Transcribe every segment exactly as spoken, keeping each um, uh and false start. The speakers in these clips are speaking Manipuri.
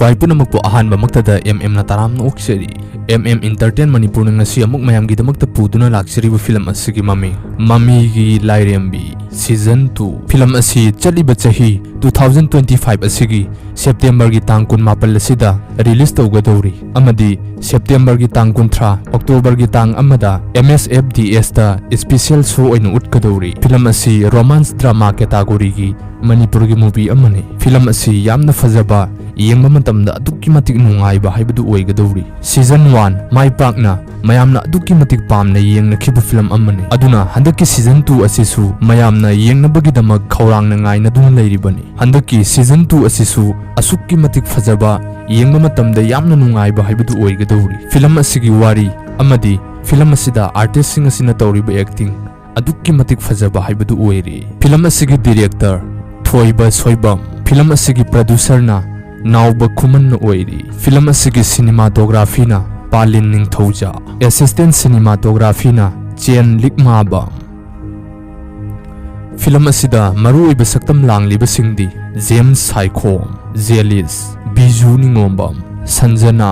ꯚꯥꯏ ꯄꯨꯝꯅꯃꯛꯄꯨ ꯑꯍꯥꯟꯕꯃꯛꯇꯗ ꯑꯦꯝ ꯑꯦꯝꯅ ꯇꯔꯥꯝꯅ ꯑꯣꯛꯆꯔꯤ꯫ ꯑꯦꯝ ꯑꯦꯝ Entertain ꯃꯅꯤꯄꯨꯔꯅ ꯉꯁꯤ ꯑꯃꯨꯛ ꯃꯌꯥꯝꯒꯤꯗꯃꯛꯇ ꯄꯨꯗꯨꯅ ꯂꯥꯛꯆꯔꯤꯕ ꯐꯤꯂꯝ ꯑꯁꯤꯒꯤ ꯃꯃꯤꯡ ꯃꯃꯤꯒꯤ ꯂꯥꯏꯔꯦꯝꯕꯤ Season two꯫ ꯐꯤꯂꯝ ꯑꯁꯤ ꯆꯠꯂꯤꯕ ꯆꯍꯤ two thousand twenty five ꯑꯁꯤꯒꯤ ꯁꯦꯞꯇꯦꯝꯕꯔꯒꯤ ꯇꯥꯡ ꯀꯨꯟꯃꯥꯄꯜ ꯑꯁꯤꯗ ꯔꯤꯂꯤꯖ ꯇꯧꯒꯗꯧꯔꯤ ꯑꯃꯗꯤ ꯁꯦꯞꯇꯦꯝꯕꯔꯒꯤ ꯇꯥꯡ ꯀꯨꯟꯊ꯭ꯔꯥ, ꯑꯣꯛꯇꯣꯕꯔꯒꯤ ꯇꯥꯡ ꯑꯃꯗ M S F D S ꯇ special show ꯑꯣꯏꯅ ꯎꯠꯀꯗꯧꯔꯤ꯫ ꯐꯤꯂꯝ ꯑꯁꯤ romance drama category ꯒꯤ ꯃꯅꯤꯄꯨꯔꯒꯤ movie ꯑꯃꯅꯤ꯫ ꯐꯤꯂꯝ ꯑꯁꯤ ꯌꯥꯝꯅ ꯐꯖꯕ, ꯌꯦꯡꯕ ꯃꯇꯝꯗ ꯑꯗꯨꯛꯀꯤ ꯃꯇꯤꯛ ꯅꯨꯡꯉꯥꯏꯕ ꯍꯥꯏꯕꯗꯨ ꯑꯣꯏꯒꯗꯧꯔꯤ꯫ Season one ꯃꯥꯏ ꯄꯥꯛꯅ ꯃꯌꯥꯝꯅ ꯑꯗꯨꯛꯀꯤ ꯃꯇꯤꯛ ꯄꯥꯝꯅ ꯌꯦꯡꯅꯈꯤꯕ ꯐꯤꯂꯝ ꯑꯃꯅꯤ꯫ ꯑꯗꯨꯅ ꯍꯟꯗꯛꯀꯤ Season two ꯑꯁꯤꯁꯨ ꯃꯌꯥꯝꯅ ꯌꯦꯡꯅꯕꯒꯤꯗꯃꯛ ꯈꯧꯔꯥꯡꯅ ꯉꯥꯏꯅꯗꯨꯅ ꯂꯩꯔꯤꯕꯅꯤ꯫ ꯍꯟꯗꯛꯀꯤ Season two ꯑꯁꯤꯁꯨ ꯑꯁꯨꯛꯀꯤ ꯃꯇꯤꯛ ꯐꯖꯕ, ꯌꯦꯡꯕ ꯃꯇꯝꯗ ꯌꯥꯝꯅ ꯅꯨꯡꯉꯥꯏꯕ ꯍꯥꯏꯕꯗꯨ ꯑꯣꯏꯒꯗꯧꯔꯤ꯫ ꯐꯤꯂꯝ ꯑꯁꯤꯒꯤ ꯋꯥꯔꯤ ꯑꯃꯗꯤ ꯐꯤꯂꯝ ꯑꯁꯤꯗ artist ꯁꯤꯡ ꯑꯁꯤꯅ ꯇꯧꯔꯤꯕ acting ꯑꯗꯨꯛꯀꯤ ꯃꯇꯤꯛ ꯐꯖꯕ ꯍꯥꯏꯕꯗꯨ ꯑꯣꯏꯔꯤ꯫ ꯐꯤꯂꯝ ꯑꯁꯤꯒꯤ director ꯊꯣꯏꯕ ꯁꯣꯏꯕꯝ, ꯐꯤꯂꯝ ꯑꯁꯤꯒꯤ producer ꯅ ꯅꯥꯎꯕ ꯈꯨꯃꯟꯅ ꯑꯣꯏꯔꯤ꯫ ꯐꯤꯂꯝ ꯑꯁꯤꯒꯤ cinematography ꯅ ꯄꯥꯂꯤꯟ ꯅꯤꯡꯊꯧꯖꯥ, assistant cinematography ꯅ ꯆꯦꯟ ꯂꯤꯛꯃꯥꯕꯝ꯫ ꯐꯤꯂꯝ ꯑꯁꯤꯗ ꯃꯔꯨꯑꯣꯏꯕ ꯁꯛꯇꯝ ꯂꯥꯡꯂꯤꯕꯁꯤꯡꯗꯤ ꯖꯦꯝꯁ ꯁꯥꯏꯈꯣꯝ, ꯖꯦꯂꯤꯁ, ꯕꯤꯖꯨ ꯅꯤꯉꯣꯝꯕꯝ, ꯁꯟꯖꯅꯥ,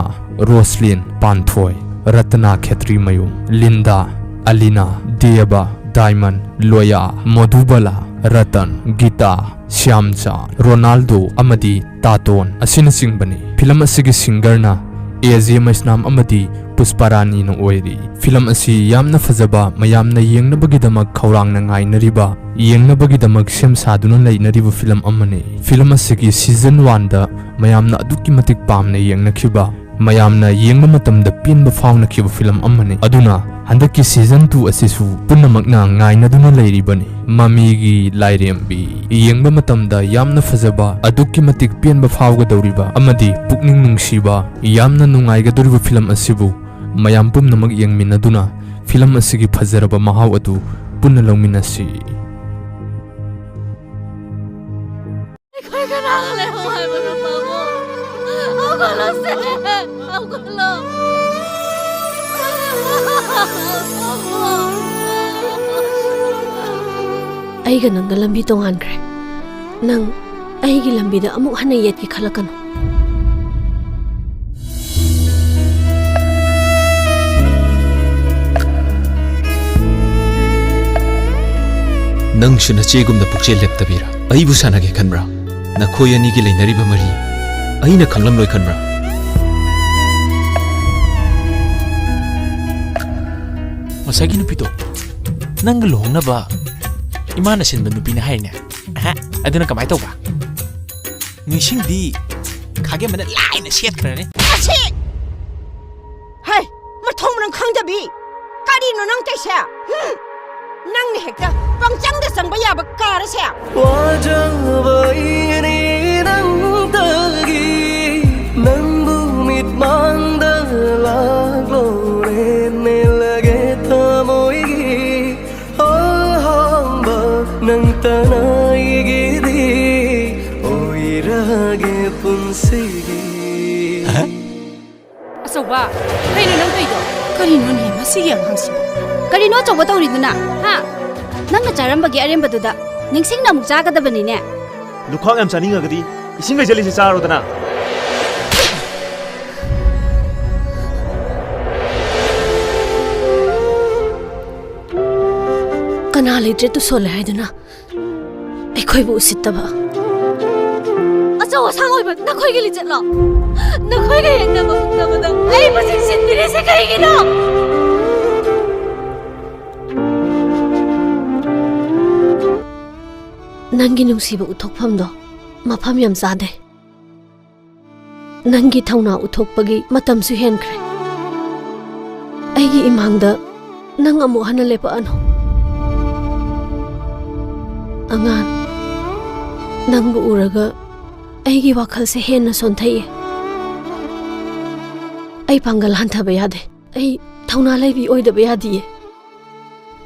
ꯔꯣꯁꯂꯤꯟ ꯄꯥꯟꯊꯣꯏ, ꯔꯇꯅꯥ ꯈꯦꯇ꯭ꯔꯤꯃꯌꯨꯝ, ꯂꯤꯟꯗꯥ, ꯑꯂꯤꯅꯥ, ꯗꯦꯕ, ꯗꯥꯏꯃꯟ, ꯂꯣꯌꯥ, ꯃꯣꯙꯨꯕꯂꯥ, ꯔꯇꯟ, ꯒꯤꯇꯥ, ꯁ꯭ꯌꯥꯝꯆꯥꯟ, ꯔꯣꯅꯥꯜꯗꯣ ꯑꯃꯗꯤ ꯇꯥꯇꯣꯟ ꯑꯁꯤꯅꯆꯤꯡꯕꯅꯤ꯫ ꯐꯤꯂꯝ ꯑꯁꯤꯒꯤ singer ꯅ ꯑꯦ ꯖꯦ ꯃꯩꯁꯅꯥꯝ ꯑꯃꯗꯤ ꯄꯨꯁꯄꯥꯔꯥꯅꯤꯅ ꯑꯣꯏꯔꯤ꯫ ꯐꯤꯂꯝ ꯑꯁꯤ ꯌꯥꯝꯅ ꯐꯖꯕ, ꯃꯌꯥꯝꯅ ꯌꯦꯡꯅꯕꯒꯤꯗꯃꯛ ꯈꯧꯔꯥꯡꯅ ꯉꯥꯏꯅꯔꯤꯕ, ꯌꯦꯡꯅꯕꯒꯤꯗꯃꯛ ꯁꯦꯝ ꯁꯥꯗꯨꯅ ꯂꯩꯅꯔꯤꯕ ꯐꯤꯂꯝ ꯑꯃꯅꯤ꯫ ꯐꯤꯂꯝ ꯑꯁꯤꯒꯤ Season one ꯗ ꯃꯌꯥꯝꯅ ꯑꯗꯨꯛꯀꯤ ꯃꯇꯤꯛ ꯄꯥꯝꯅ ꯌꯦꯡꯅꯈꯤꯕ, ꯃꯌꯥꯝꯅ ꯌꯦꯡꯕ ꯃꯇꯝꯗ ꯄꯦꯟꯕ ꯐꯥꯎꯅꯈꯤꯕ ꯐꯤꯂꯝ ꯑꯃꯅꯤ꯫ ꯑꯗꯨꯅ ꯍꯟꯗꯛꯀꯤ Season two ꯑꯁꯤꯁꯨ ꯄꯨꯝꯅꯃꯛꯅ ꯉꯥꯏꯅꯗꯨꯅ ꯂꯩꯔꯤꯕꯅꯤ꯫ ꯃꯃꯤꯒꯤ ꯂꯥꯏꯔꯦꯝꯕꯤ꯫ ꯌꯦꯡꯕ ꯃꯇꯝꯗ ꯌꯥꯝꯅ ꯐꯖꯕ, ꯑꯗꯨꯛꯀꯤ ꯃꯇꯤꯛ ꯄꯦꯟꯕ ꯐꯥꯎꯒꯗꯧꯔꯤꯕ ꯑꯃꯗꯤ ꯄꯨꯛꯅꯤꯡ ꯅꯨꯡꯁꯤꯕ, ꯌꯥꯝꯅ ꯅꯨꯡꯉꯥꯏꯒꯗꯧꯔꯤꯕ ꯐꯤꯂꯝ ꯑꯁꯤꯕꯨ ꯃꯌꯥꯝ ꯄꯨꯝꯅꯃꯛ ꯌꯦꯡꯃꯤꯟꯅꯗꯨꯅ ꯐꯤꯂꯝ ꯑꯁꯤꯒꯤ ꯐꯖꯔꯕ ꯃꯍꯥꯎ ꯑꯗꯨ ꯄꯨꯟꯅ ꯂꯧꯃꯤꯟꯅꯁꯤ꯫ ꯑꯩꯈꯣꯏ ꯀꯅꯥꯒ ꯂꯩꯍꯧ ꯍꯥꯏꯕꯅꯣ, ꯄꯥꯕꯨꯡ? ꯍꯧꯒꯠꯂꯣꯁꯦ, ꯍꯧꯒꯠꯂꯣ꯫ ꯑꯩꯒ ꯅꯪꯒ ꯂꯝꯕꯤ ꯇꯣꯉꯥꯟꯈ꯭ꯔꯦ꯫ ꯅꯪ ꯑꯩꯒꯤ ꯂꯝꯕꯤꯗ ꯑꯃꯨꯛ ꯍꯟꯅ ꯌꯦꯠꯀꯦ ꯈꯜꯂꯛꯀꯅꯨ꯫ ꯅꯪꯁꯨ ꯅꯆꯦꯒꯨꯝꯅ ꯄꯨꯛꯆꯦꯜ ꯂꯦꯞꯇꯕꯤꯔꯥ? ꯑꯩꯕꯨ ꯁꯥꯟꯅꯒꯦ ꯈꯟꯕ꯭ꯔꯥ? ꯅꯈꯣꯏ ꯑꯅꯤꯒꯤ ꯂꯩꯅꯔꯤꯕ ꯃꯔꯤ ꯑꯩꯅ ꯈꯪꯂꯝꯂꯣꯏ ꯈꯟꯕ꯭ꯔꯥ? ꯉꯁꯥꯏꯒꯤ ꯅꯨꯄꯤꯗꯣ ꯅꯪꯒ ꯂꯨꯍꯣꯡꯅꯕ ꯏꯃꯥꯅ ꯁꯤꯟꯕ ꯅꯨꯄꯤꯅ ꯍꯥꯏꯔꯤꯅꯦ꯫ ꯑꯍ, ꯑꯗꯨꯅ ꯀꯃꯥꯏ ꯇꯧꯕ? ꯅꯤꯡꯁꯤꯡꯗꯤ ꯈꯥꯒꯦꯝꯕꯅ ꯂꯥꯏꯅ ꯁꯦꯠꯈ꯭ꯔꯅꯤ꯫ ꯑꯁꯤ! ꯍꯩ! ꯃꯊꯣꯡ ꯃꯔꯝ ꯈꯪꯗꯕꯤ! ꯀꯔꯤꯅꯣ ꯅꯪ ꯇꯧꯏꯁꯦ? ꯍꯨꯝ! ꯅꯪꯅ ꯍꯦꯛꯇ ꯄꯪꯆꯪꯗ ꯆꯪꯕ ꯌꯥꯕ ꯀꯥꯔꯁꯦ? ꯋꯥꯖꯕꯩꯅꯤ ꯅꯪꯗꯒꯤ ꯅꯪꯕꯨ ꯃꯤꯠꯃꯥꯡꯗ ꯂꯥꯛꯂꯣꯔꯦ ꯃꯦꯜꯂꯒꯦ ꯊꯃꯣꯏꯒꯤ ꯑꯍꯥꯡꯕ ꯅꯪꯇꯅ ꯑꯩꯒꯤꯗꯤ ꯑꯣꯏꯔꯒꯦ ꯄꯨꯟꯁꯤꯒꯤ꯫ ꯑꯆꯧꯕ, ꯀꯩꯅꯣ ꯅꯪ ꯇꯧꯔꯤꯗꯣ? ꯀꯔꯤꯅꯣꯅꯦ ꯃꯁꯤꯒꯤ ꯑꯉꯥꯡꯁꯤꯕꯨ? ꯀꯔꯤꯅꯣ ꯑꯆꯧꯕ ꯇꯧꯔꯤꯗꯨꯅ? ꯍꯥ? ꯅꯪꯅ ꯆꯥꯔꯝꯕꯒꯤ ꯑꯔꯦꯝꯕꯗꯨꯗ ꯅꯤꯡꯁꯤꯡꯅ ꯑꯃꯨꯛ ꯆꯥꯒꯗꯕꯅꯤꯅꯦ꯫ ꯂꯨꯈꯥꯛ ꯌꯥꯝ ꯆꯥꯅꯤꯡꯉꯒꯗꯤ ꯏꯁꯤꯡ ꯂꯩꯖꯂꯤꯁꯦ ꯆꯥꯔꯣꯗꯅ꯫ ꯀꯅꯥ ꯂꯩꯇ꯭ꯔꯦ ꯇꯨꯁꯣꯜꯂꯦ ꯍꯥꯏꯗꯨꯅ ꯑꯩꯈꯣꯏꯕꯨ ꯎꯁꯤꯠꯇꯕ? ꯑꯆꯧ ꯑꯁꯥꯡ ꯑꯣꯏꯕ ꯅꯈꯣꯏꯒꯤ ꯂꯤꯆꯠꯂꯣ? ꯅꯈꯣꯏꯒ ꯌꯦꯡꯅꯕ ꯎꯠꯅꯕꯗ ꯑꯩꯕꯨ ꯆꯤꯡꯁꯤꯟꯕꯤꯔꯤꯁꯦ ꯀꯔꯤꯒꯤꯅꯣ? ꯅꯪꯒꯤ ꯅꯨꯡꯁꯤꯕ ꯎꯠꯊꯣꯛꯐꯝꯗꯣ ꯃꯐꯝ ꯌꯥꯝ ꯆꯥꯗꯦ꯫ ꯅꯪꯒꯤ ꯊꯧꯅꯥ ꯎꯠꯊꯣꯛꯄꯒꯤ ꯃꯇꯝꯁꯨ ꯍꯦꯟꯈ꯭ꯔꯦ꯫ ꯑꯩꯒꯤ ꯏꯃꯥꯡꯗ ꯅꯪ ꯑꯃꯨꯛ ꯍꯟꯅ ꯂꯦꯞꯄꯛꯑꯅꯨ꯫ ꯑꯉꯥꯟ, ꯅꯪꯕꯨ ꯎꯔꯒ ꯑꯩꯒꯤ ꯋꯥꯈꯜꯁꯦ ꯍꯦꯟꯅ ꯁꯣꯟꯊꯩꯌꯦ꯫ ꯑꯩ ꯄꯥꯡꯒꯜ ꯍꯟꯊꯕ ꯌꯥꯗꯦ꯫ ꯑꯩ ꯊꯧꯅꯥ ꯂꯩꯕꯤ ꯑꯣꯏꯗꯕ ꯌꯥꯗꯤꯌꯦ꯫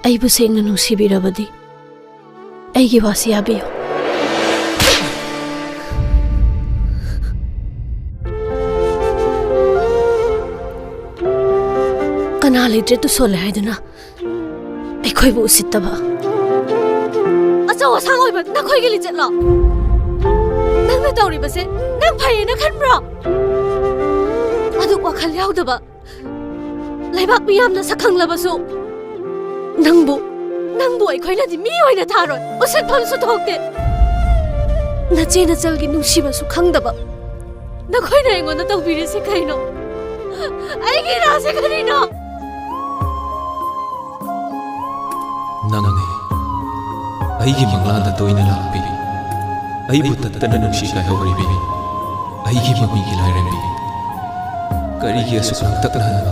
ꯑꯩꯕꯨ ꯁꯦꯡꯅ ꯅꯨꯡꯁꯤꯕꯤꯔꯕꯗꯤ ꯑꯩꯒꯤ ꯋꯥꯁꯤ ꯌꯥꯕꯤꯌꯨ꯫ ꯀꯅꯥ ꯂꯩꯇ꯭ꯔꯦ ꯇꯨꯁꯣꯜꯂꯦ ꯍꯥꯏꯗꯨꯅ ꯑꯩꯈꯣꯏꯕꯨ ꯎꯁꯤꯠꯇꯕ? ꯑꯆꯧ ꯑꯁꯥꯡ ꯑꯣꯏꯕ ꯅꯈꯣꯏꯒꯤ ꯂꯤꯆꯠꯂꯣ? ꯅꯪꯅ ꯇꯧꯔꯤꯕꯁꯦ ꯅꯪ ꯐꯩꯌꯦꯅ ꯈꯟꯕ꯭ꯔꯣ? ꯑꯗꯨꯛ ꯋꯥꯈꯜ ꯌꯥꯎꯗꯕ ꯂꯩꯕꯥꯛ ꯃꯤꯌꯥꯝꯅ ꯁꯛꯈꯪꯂꯕꯁꯨ ꯅꯪꯕꯨ ꯅꯪꯕꯨ ꯑꯩꯈꯣꯏꯅꯗꯤ ꯃꯤ ꯑꯣꯏꯅ ꯊꯥꯔꯣꯏ, ꯎꯁꯤꯠꯐꯝꯁꯨ ꯊꯣꯛꯇꯦ꯫ ꯅꯆꯦ ꯅꯆꯜꯒꯤ ꯅꯨꯡꯁꯤꯕꯁꯨ ꯈꯪꯗꯕ ꯅꯈꯣꯏꯅ ꯑꯩꯉꯣꯟꯗ ꯇꯧꯕꯤꯔꯤꯁꯤ ꯀꯩꯅꯣ? ꯑꯩꯒꯤ ꯏꯔꯥꯁꯦ ꯀꯔꯤꯅꯣ? ꯅꯪꯅꯤ ꯑꯩꯒꯤ ꯃꯪꯂꯥꯟꯗ ꯇꯣꯏꯅ ꯂꯥꯛꯄꯤ, ꯑꯩꯕꯨ ꯇꯠꯇꯅ ꯅꯨꯡꯁꯤ ꯀꯥꯏꯍꯧꯔꯤꯕꯤ, ꯑꯩꯒꯤ ꯃꯃꯤꯒꯤ ꯂꯥꯏꯔꯦꯝꯕꯤ꯫ ꯀꯔꯤꯒꯤ ꯑꯁꯨꯛ ꯂꯥꯡꯇꯛꯅꯍꯟꯕ?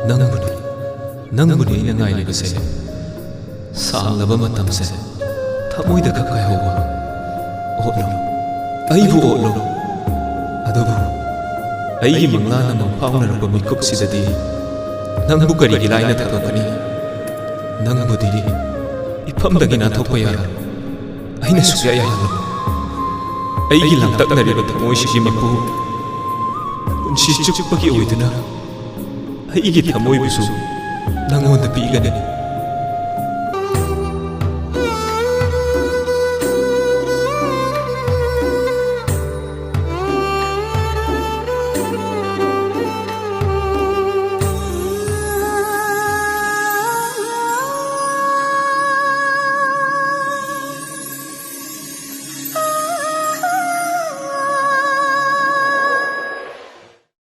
ꯅꯪꯕꯨꯅꯤ, ꯅꯪꯕꯨꯅꯤ ꯑꯩꯅ ꯉꯥꯏꯔꯤꯕꯁꯦ꯫ ꯁꯥꯡꯂꯕ ꯃꯇꯝꯁꯦ ꯊꯃꯣꯏꯗ ꯈꯛ ꯀꯥꯏꯍꯧꯕ꯫ ꯑꯣꯠꯂꯣ, ꯑꯩꯕꯨ ꯑꯣꯠꯂꯣ꯫ ꯑꯗꯨꯕꯨ ꯑꯩꯒꯤ ꯃꯪꯂꯥꯟꯅ ꯃꯪꯐꯥꯎꯅꯔꯛꯄ ꯃꯤꯀꯨꯞꯁꯤꯗꯗꯤ ꯅꯪꯕꯨ ꯀꯔꯤꯒꯤ ꯂꯥꯏꯅ ꯊꯥꯗꯣꯛꯀꯅꯤ? ꯅꯪꯕꯨꯗꯤ ꯏꯐꯝꯗꯒꯤ ꯅꯥꯟꯊꯣꯛꯄ ꯌꯥꯔꯣꯏ꯫ ꯑꯩꯅ ꯁꯨꯛꯌꯥ ꯌꯥꯍꯜꯂꯣꯏ꯫ ꯑꯩꯒꯤ ꯂꯥꯡꯇꯛꯅꯔꯤꯕ ꯊꯃꯣꯏꯁꯤꯒꯤ ꯃꯄꯨ ꯄꯨꯟꯁꯤ ꯆꯨꯞꯄꯒꯤ ꯑꯣꯏꯗꯨꯅ ꯑꯩꯒꯤ ꯊꯃꯣꯏꯕꯨꯁꯨ ꯅꯪꯉꯣꯟꯗ ꯄꯤꯒꯅꯤ꯫